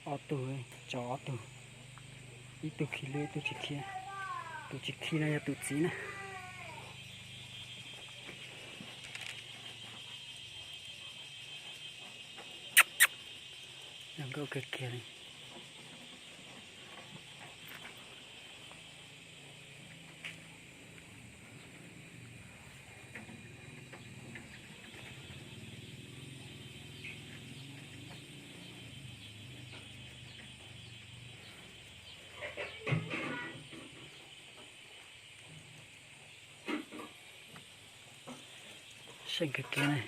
Ob tug, tso ob tug, ib tug khi lub ib tug tsis khi. Tus tsis khi no yog tus txiv na. Zoo nkauj kawg kiag li. Seej kawg kiag ne.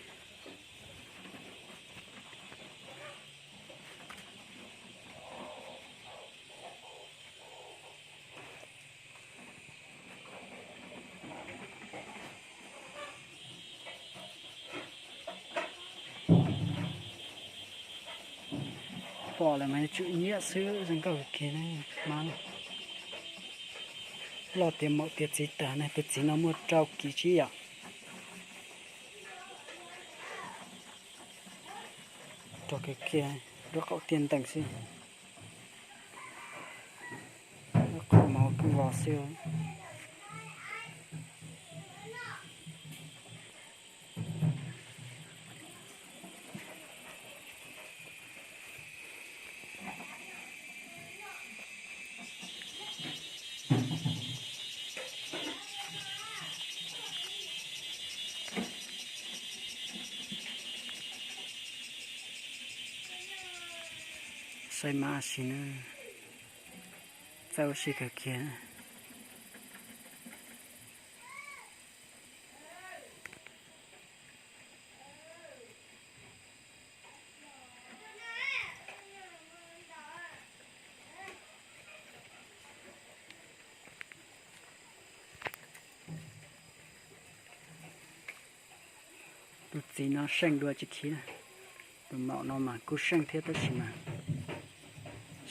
Pom lawm mas yuav tsum nyiam xwb, zoo nkauj kawg kiag na. Mas loj tiav maum tiav txiv tag ne, tus txiv no muaj rau kiv tsib yom. Rog kiag kiag, lub qaum tiaj ntees xwb. Lub qaum mov kuj vos xwb. Saib mab si na, txawj ua si kawg kiag. Tus txiv no seej dua tsis khi na. Tus maum no mas kuj seej thiab tab sis mas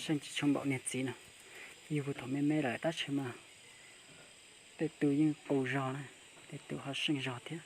seej tsis tshua npaum niag txiv no. Yug puag thaum me me lawm tab sis mas tej tus yeej qus zog na, tej tus ho seej zog thiab.